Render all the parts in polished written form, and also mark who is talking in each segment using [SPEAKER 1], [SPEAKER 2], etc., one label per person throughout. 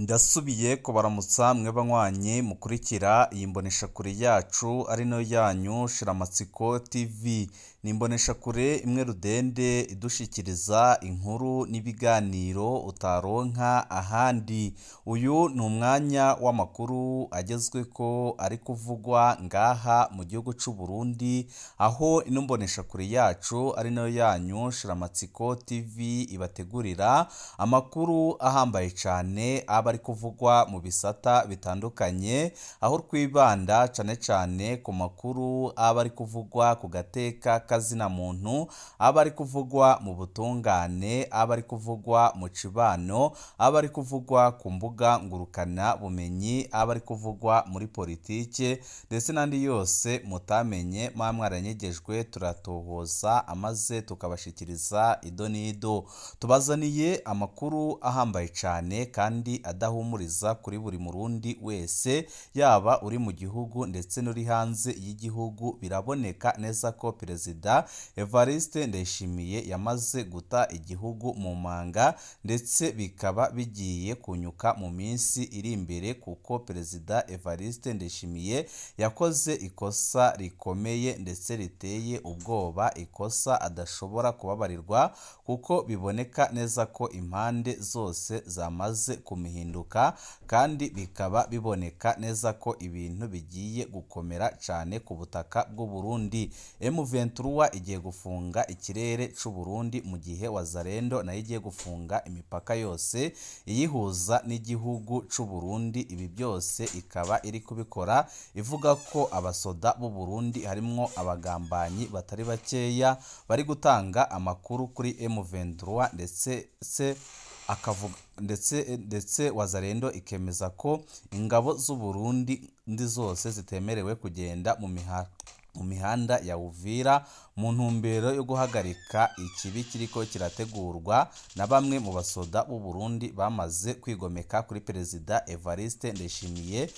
[SPEAKER 1] Ndasubiye kubaramutsa mwe banywanyi mukurikira iyi mboneshakure yacu ari nayo yanyu Shiramatsiko TV. Ni imboneshakure imwe rudende idushikiriza inkuru n'ibiganiro utaronka ahandi. Uyu ni umwanya w'amakuru agezweko ari kuvugwa ngaha mu gihugu c'u Burundi, aho ino mboneshakure yacu ari nayo yanyu Shiramatsiko TV ibategurira amakuru ahambaye cane aba ari kuvugwa mu bisata bitandukanye, aho twibanda cane cane ku makuru aba ari kuvugwa ku gateka kazina muntu, aba ari kuvugwa mu butungane, aba ari kuvugwa mu cibano, aba ari kuvugwa ku mbuga ngurukana bumenyi, aba ari kuvugwa muri politike ndetse n'andi yose mutamenye muba mwaranyegejwe, turatohoza amaze tukabashikiriza ido n'ido. Tubazaniye amakuru ahambaye cane kandi adahumuriza kuri buri murundi wese, yaba uri mu gihugu ndetse n'uri hanze y'igihugu. Biraboneka neza ko Perezida Evariste Ndayishimiye yamaze guta igihugu mu manga, ndetse bikaba bigiye kunyuka mu minsi iri imbere, kuko Perezida Evariste Ndayishimiye yakoze ikosa rikomeye ndetse riteye ubwoba, ikosa adashobora kubabarirwa, kuko biboneka neza ko impande zose zamaze kumuhinduka, kandi bikaba biboneka neza ko ibintu bigiye gukomera cane ku butaka bw'u Burundi. M23 igiye gufunga ikirere c'u Burundi, mu gihe Wazalendo nayo igiye gufunga imipaka yose iyihuza n'igihugu c'u Burundi. Ibi byose ikaba iri kubikora ivuga ko abasoda b'u Burundi harimwo abagambanyi batari bakeya bari gutanga amakuru kuri M23, ndetse se akavuga ndetse Wazalendo ikemeza ko ingabo z'u Burundi ndi zose zitemerewe kugenda mu mihanda ya Uvira, mu ntumbero yo guhagarika ikibi kiriko kirategurwa na bamwe mu basoda b'u Burundi bamaze kwigomeka kuri Perezida Evariste Ndayishimiye.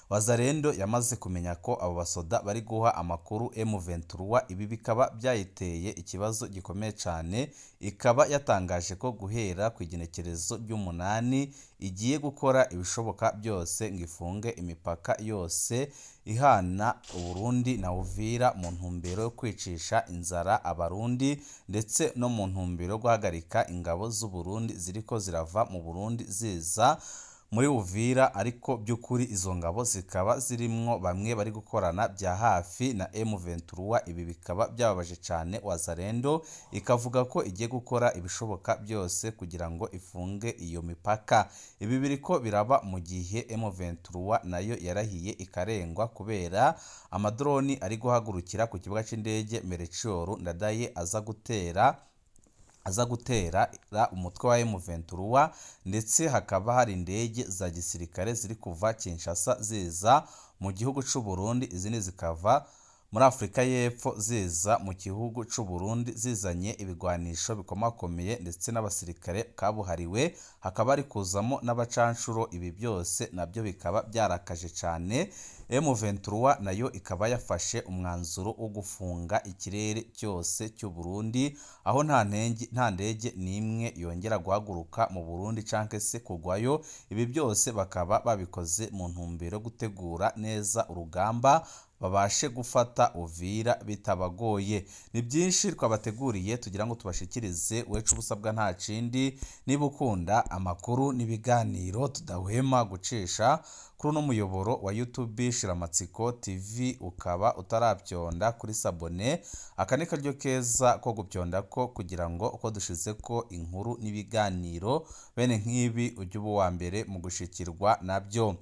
[SPEAKER 1] Wazalendo yamaze kumenya ko abo basoda bari guha amakuru M23, ibi bikaba byayiteye ikibazo gikomeye cane, ikaba yatangaje ko guhera ku igenekerezo ry'umunani igiye gukora ibishoboka byose ngo ifunge imipaka yose ihana Uburundi na Uvira, mu ntumbero yo kwicisha inzara abarundi ndetse no mu ntumbero yo guhagarika ingabo z'u Burundi ziriko zirava mu Burundi ziza muri Uvira, ariko by'ukuri izo ngabo zikaba zirimwo bamwe bari gukorana bya hafi na M23. Ibi bikaba byababaje cane Wazalendo, ikavuga ko igiye gukora ibishoboka byose kugira ngo ifunge iyo mipaka. Ibi biriko biraba mu gihe M23 nayo yarahiye ikarengwa kubera amadroni ari guhagurukira ku kibuga c'indege Melchior Ndadaye aza gutera umutwe wa M23, ndetse hakaba hari indege za gisirikare ziri kuva Kinshasa ziza mu gihugu c'u Burundi, izindi zikava muri Afrika y'Epfo ziza mu gihugu c'u Burundi zizanye ibigwanisho bikomakomeye ndetse n'abasirikare kabuhariwe, hakaba hari kuzamo n'abacanshuro. Ibi byose nabyo bikaba byarakaje cane M23, nayo ikaba yafashe umwanzuro wo gufunga ikirere cyose cy'u Burundi, aho nta ndege n'imwe yongera guhaguruka mu Burundi canke se kugwayo. Ibi byose bakaba babikoze mu ntumbero yo gutegura neza urugamba babashe gufata Uvira bitabagoye. Ni byinshi twabateguriye tugira ngo tubashikirize, wecu ubusabwa nta kindi. Niba ukunda amakuru n'ibiganiro tudahwema gucisha kuri uno muyoboro wa YouTube Shiramatsiko TV, ukaba utarabyonda kuri sabone, aka ni karyo keza ko gupyonda ko kugira ngo uko dushize ko inkuru n'ibiganiro bene nk'ibi ujye uba uwa mbere mu gushikirwa nabyo.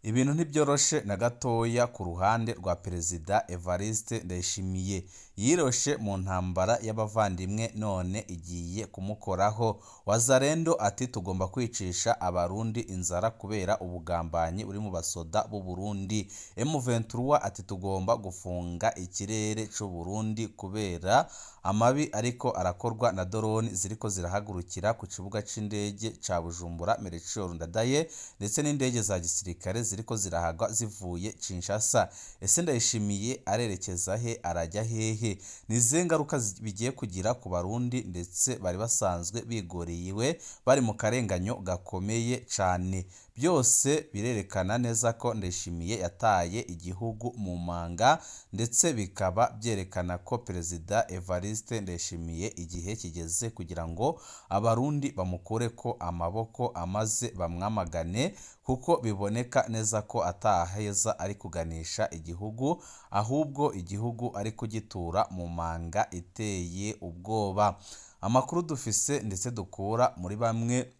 [SPEAKER 1] Ibintu ntibyoroshe na gatoya ku ruhande rwa Perezida Evariste Ndayishimiye. Yiroshe mu ntambara y'abavandimwe none igiye kumukoraho. Wazalendo ati tugomba kwicisha abarundi inzara kubera ubugambanyi buri mu basoda b'u Burundi. M23 ati tugomba gufunga ikirere c'u Burundi kubera amabi ariko arakorwa na drone ziriko zirahagurukira ku kibuga c'indege ca Bujumbura Melchior Ndadaye, ndetse n'indege za gisirikare ziriko zirahagwa zivuye Kinshasa. Ese Ndayishimiye arerekeza he, arajya hehe? Ni izihe ngaruka bigiye kugira ku Barundi ndetse bari basanzwe bigoriwe, bari mu karenganyo gakomeye cane? Byose birerekana neza ko Ndayishimiye yataye igihugu mu manga, ndetse bikaba byerekana ko Perezida Evariste Ndayishimiye igihe kigeze kugira ngo Abarundi bamukureko amaboko amaze bamwamagane, kuko biboneka neza ko ataheza ari kuganisha igihugu, ahubwo igihugu ari kugitura mu manga iteye ubwoba. Amakuru dufise ndetse dukura muri bamwe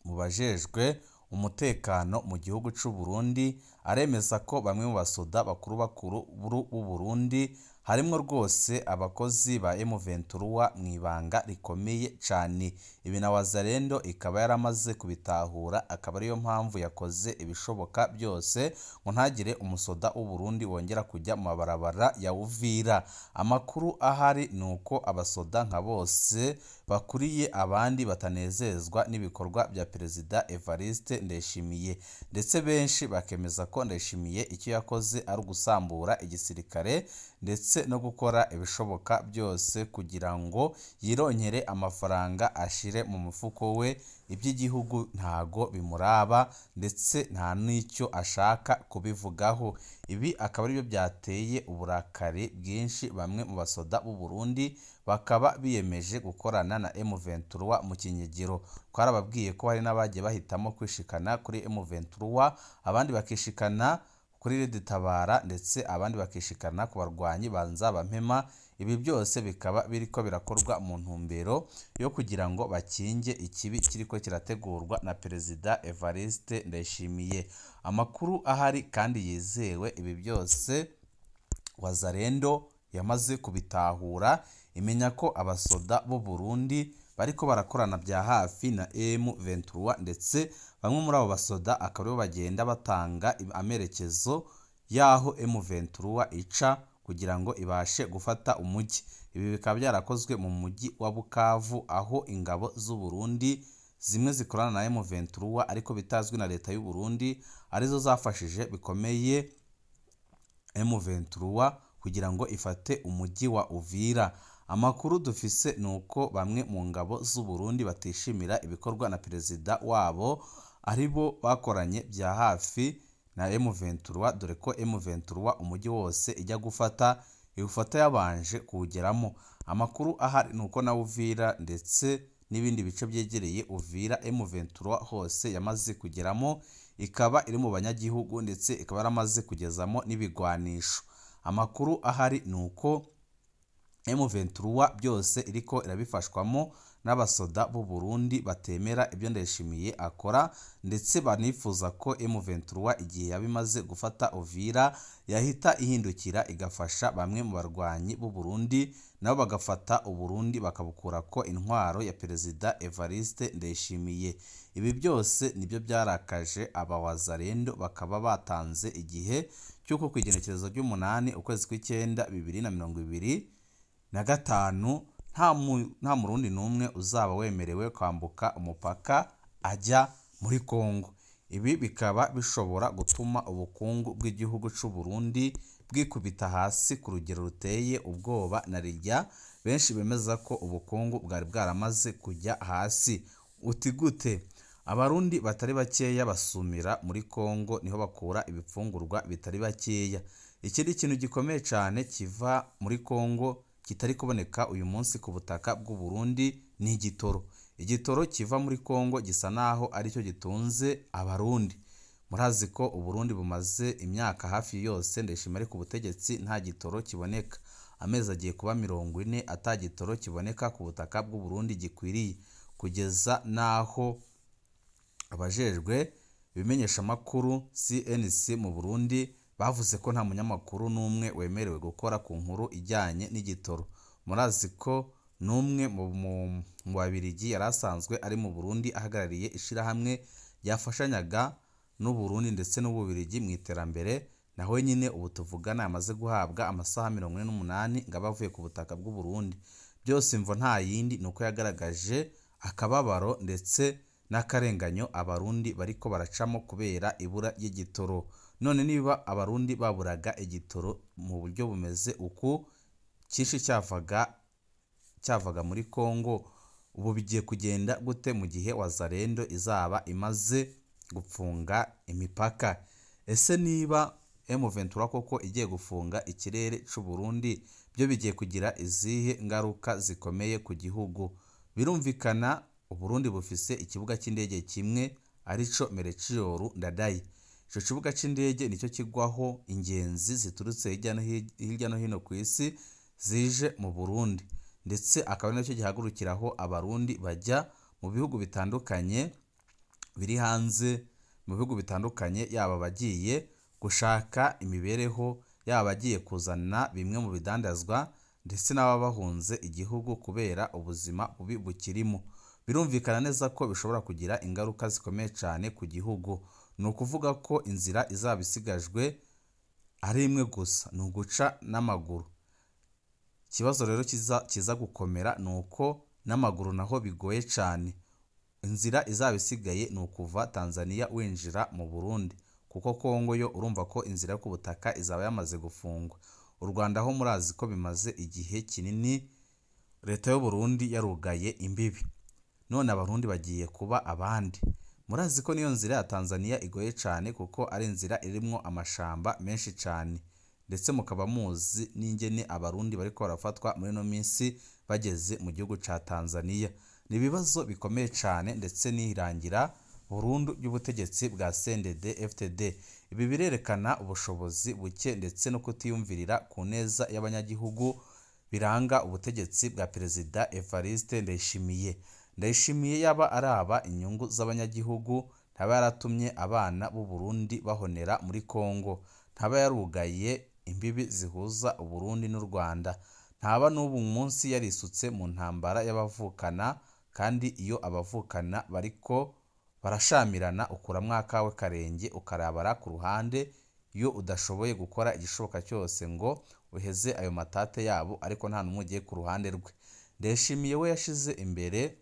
[SPEAKER 1] mu bajejwe umutekano mu gihugu c'u Burundi aremeza ko bamwe mu basoda bakuru bakuru b'u Burundi harimwo rwose abakozi ba M23 mu ibanga rikomeye cane. Ibi na Wazalendo ikaba yaramaze kubitahura, akaba ariyo mpamvu yakoze ibishoboka byose ngo ntagire umusoda w'u Burundi wongera kujya mu mabarabara ya Uvira. Amakuru ahari ni uko abasoda nka bose bakuriye abandi batanezezwa n'ibikorwa bya Perezida Evariste Ndayishimiye, ndetse benshi bakemeza ko Ndayishimiye icyo yakoze ari ugusambura igisirikare ndetse no gukora ibishoboka byose kugira ngo yironkere amafaranga ashire mu mufuko we. Iby'igihugu ntago bimuraba ndetse nta n'icyo ashaka kubivugaho. Ibi akaba aribyo byateye uburakari bwinshi bamwe mu basoda b'u Burundi, bakaba biyemeje gukorana na M23 mu kinyegero. Twarababwiye ko hari n'abagiye bahitamo kwishikana kuri M23, abandi bakishikana kuri Red Tabara, ndetse abandi bakishikana ku barwanyi ba Nzabampema. Ibi byose bikaba biriko birakorwa mu ntumbero yo kugira ngo bakinge ikibi kiriko kirategurwa na Perezida Evariste Ndayishimiye. Amakuru ahari kandi yizewe, ibi byose Wazalendo yamaze kubitahura, imenya ko abasoda b'u Burundi bariko barakorana bya hafi na M23, ndetse bamwe muri abo basoda akaba aribo bagenda batanga amerekezo y'aho M23 ica kugira ngo ibashe gufata umujyi. Ibi bikaba byarakozwe mu mujyi wa Bukavu, aho ingabo z'u Burundi zimwe zikorana na M23 ariko bitazwi na leta y'u Burundi arizo zafashije bikomeye M23 kugira ngo ifate umujyi wa Uvira. Amakuru dufise ni uko bamwe mu ngabo z'u Burundi batishimira ibikorwa na perezida wabo, aribo bakoranye bya hafi na M23, dore ko M23 umujyi wose ijya gufata iwufata yabanje kuwugeramo. Amakuru ahari ni uko na Uvira ndetse n'ibindi bice byegereye Uvira M23 hose yamaze kugeramo, ikaba iri mu banyagihugu ndetse ikaba yaramaze kugezamo n'ibigwanisho. Amakuru ahari ni uko M23 byose iriko irabifashwamo n'abasoda b'u Burundi batemera ibyo Ndayishimiye akora, ndetse banifuza ko M23 igihe yabimaze gufata Uvira yahita ihindukira igafasha bamwe mu barwanyi b'u Burundi, nabo bagafata u Burundi bakabukurako intwaro ya Perezida Evariste Ndayishimiye. Ibi byose nibyo byarakaje aba Wazalendo, bakaba batanze igihe cy'uko ku igenekerezo ry'umunani ukwezi kw'icyenda 2025 nta Murundi n'umwe uzaba wemerewe kwambuka umupaka ajya muri Kongo. Ibi bikaba bishobora gutuma ubukungu bw'igihugu c'u Burundi bwikubita hasi ku rugero ruteye ubwoba na rirya benshi bemeza ko ubukungu bwari bwaramaze kujya hasi. Uti gute? Abarundi batari bakeya basumira muri Kongo, niho bakura ibifungurwa bitari bakeya. Ikindi kintu gikomeye cyane kiva muri Kongo kitari kuboneka uyu munsi ku butaka bw'u Burundi ni igitoro. Igitoro kiva muri Kongo gisa naho aricyo gitunze Abarundi. Murazi ko Uburundi bumaze imyaka hafi yose Ndayishimiye ari ku butegetsi nta gitoro kiboneka. Amezi agiye kuba 40 ata gitoro kiboneka ku butaka bw'u Burundi gikwiriye, kugeza naho abajejwe ibimenyeshamakuru CNC mu Burundi bavuze ko nta munyamakuru n'umwe wemerewe gukora ku nkuru ijyanye n'igitoro. Murazi ko n'umwe mu Babirigi yari asanzwe ari mu Burundi ahagarariye ishirahamwe ryafashanyaga n'u Burundi ndetse n'Ububirigi mu iterambere, naho nyine ubu tuvugana yamaze guhabwa amasaha 48 ngo abe avuye ku butaka bw'u Burundi. Byose imvo nta yindi ni uko yagaragaje akababaro ndetse n'akarenganyo Abarundi bariko baracamo kubera ibura ry'igitoro. None niba Abarundi baburaga igitoro mu buryo bumeze uku, cyinshi cyavaga muri Kongo, ubu bigiye kugenda gute mu gihe Wazalendo izaba imaze gupfunga imipaka? Ese niba M23 koko igiye gufunga ikirere c'u Burundi, byo bigiye kugira izihe ngaruka zikomeye ku gihugu? Birumvikana Uburundi bufise ikibuga cy'indege kimwe arico Melchior Ndadaye. Ico kibuga c'indege nicyo kigwaho ingenzi ziturutse hirya no hino ku isi zije mu Burundi, ndetse akaba ari nacyo gihagurukiraho Abarundi bajya mu bihugu bitandukanye biri hanze, mu bihugu bitandukanye, yaba abagiye gushaka imibereho, yaba abagiye kuzana bimwe mu bidandazwa, ndetse n'ababa bahunze igihugu kubera ubuzima bubi bukirimo. Birumvikana neza ko bishobora kugira ingaruka zikomeye cyane ku gihugu. Ni ukuvuga ko inzira izaba isigajwe ari imwe gusa, ni uguca n'amaguru. Ikibazo rero kiza gukomera ni uko n'amaguru naho bigoye cyane. Inzira izaba isigaye ni ukuva Tanzania winjira mu Burundi, kuko Kongo yo urumva ko inzira yo ku butaka izaba yamaze gufungwa. U Rwanda ho murazi ko bimaze igihe kinini leta y'u Burundi yarugaye imbibi, none Abarundi bagiye kuba abandi. Murazi ko niyo nzira ya Tanzania igoye cyane, kuko ari inzira irimwo amashamba menshi cyane, ndetse mukaba muzi n'ingene Abarundi bariko barafatwa muri ino minsi bageze mu gihugu ca Tanzania. Ni ibibazo bikomeye cyane, ndetse n'irangira burundu ry'ubutegetsi bwa CNDD FDD. Ibi birerekana ubushobozi buke ndetse no kutiyumvirira ku neza y'abanyagihugu biranga ubutegetsi bwa Perezida Evariste Ndayishimiye. Ndayishimiye yaba araba inyungu z'abanyagihugu, ntaba yaratumye abana b'u Burundi bahonera muri Kongo, ntaba yarugaye imbibi zihuza Uburundi n'u Rwanda, ntaba n'ubu munsi yarisutse mu ntambara y'abavukana, kandi iyo abavukana bariko barashamirana ukuramwo akawe karenge ukarabara ku ruhande, iyo udashoboye gukora igishoboka cyose ngo uheze ayo matate yabo, ariko nta n'umwe ugiye ku ruhande rwe. Ndayishimiye we yashize imbere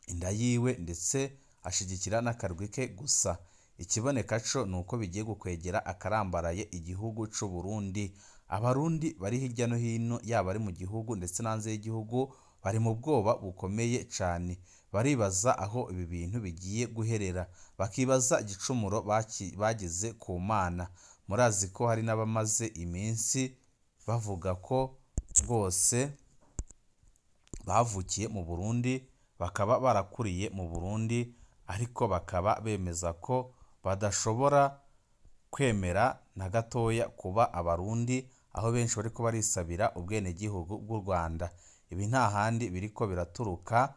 [SPEAKER 1] inda yiwe ndetse ashigikira n'akarwi ke gusa. Ikiboneka co ni uko bigiye gukwegera akarambaraye igihugu c'u Burundi. Abarundi bari hirya no hino, yaba ari mu gihugu ndetse no hanze y'igihugu, bari mu bwoba bukomeye cyane. Baribaza aho ibi bintu bigiye guherera, bakibaza igicumuro bagize ku Mana. Murazi ko hari n'abamaze iminsi bavuga ko rwose bavukiye mu Burundi, bakaba barakuriye mu Burundi, ariko bakaba bemeza ko badashobora kwemera na gatoya kuba Abarundi, aho benshi bariko barisabira ubwenegihugu bw'u Rwanda. Ibi nta handi biriko biraturuka,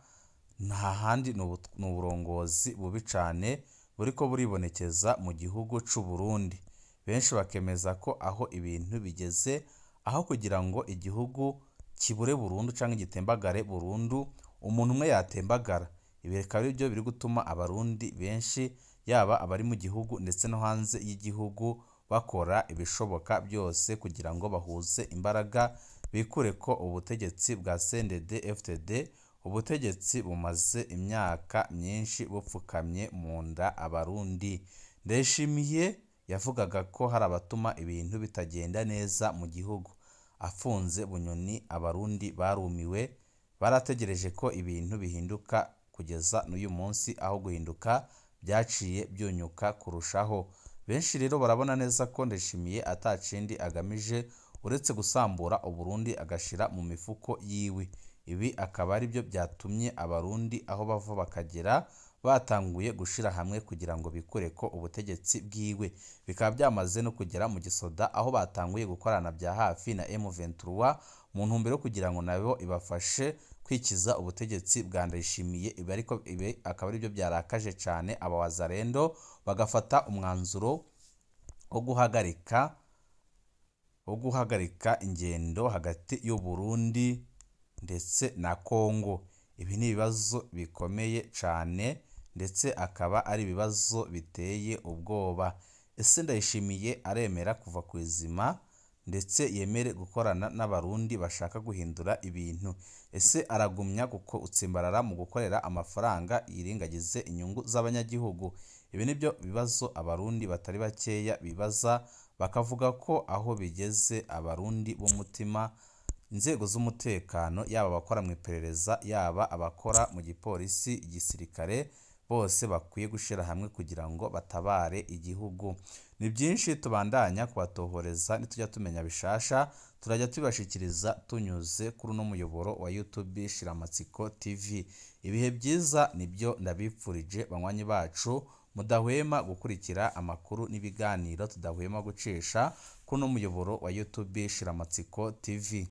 [SPEAKER 1] nta handi ni uburongozi bubi cane buriko buribonekeza mu gihugu c'u Burundi. Benshi bakemeza ko aho ibintu bigeze, aho kugira ngo igihugu kibure burundu canke gitembagare burundu, umuntu umwe yatembagara. Ibi bikaba ari byo biri gutuma Abarundi benshi, yaba abari mu gihugu ndetse no hanze y'igihugu, bakora ibishoboka byose kugira ngo bahuze imbaraga, bikure ko ubutegetsi bwa CNDD FDD, ubutegetsi bumaze imyaka myinshi bupfukamye mu nda Abarundi. Ndayishimiye yavugaga ko hari abatuma ibintu bitagenda neza mu gihugu. Afunze Bunyoni, Abarundi barumiwe, barategereje ko ibintu bihinduka kugeza n'uyu munsi, aho guhinduka byaciye byunyuka kurushaho. Benshi rero barabona neza ko Ndayishimiye atakindi agamije uretse gusambura Uburundi agashira mu mifuko yiwe. Ibi akaba ari byo byatumye Abarundi aho bava bakagera batanguye gushira hamwe kugira ngo bikure ko ubutegetsi bwiwe. Bikaba byamaze no kugera mu gisoda, aho batanguye gukorana bya hafi na M23 mu ntumbero yo kugira ngo nabo ibafashe kwikiza ubutegetsi bwa Ndayishimiye. Ibi ariko ibi akaba ari byo byarakaje cyane aba Wazalendo, bagafata umwanzuro wo guhagarika ingendo hagati y'u Burundi ndetse na Kongo. Ibi ni ibibazo bikomeye cyane, ndetse akaba ari ibibazo biteye ubwoba. Ese Ndayishimiye aremera kuva ku izima ndetse yemere gukorana n'abarundi bashaka guhindura ibintu? Ese aragumya gutsimbarara mu gukorera amafaranga yirengagize inyungu z'abanyagihugu? Ibi nibyo bibazo abarundi batari bakeya bibaza, bakavuga ko aho bigeze abarundi b'umutima, inzego z'umutekano, yaba abakora mu iperereza, yaba abakora mu gipolisi, igisirikare, bose bakwiye gushyira hamwe kugira ngo batabare igihugu. Ni byinshi tubandanya kubatohoreza, nitujya tumenya bishasha turajya tubibashikiriza tunyuze kuri uno muyoboro wa YouTube Shiramatsiko TV. Ibihe byiza nibyo ndabipfurije banywanyi bacu mudahwema gukurikira amakuru n'ibiganiro tudahwema gucisha kuri uno muyoboro wa YouTube Shiramatsiko TV.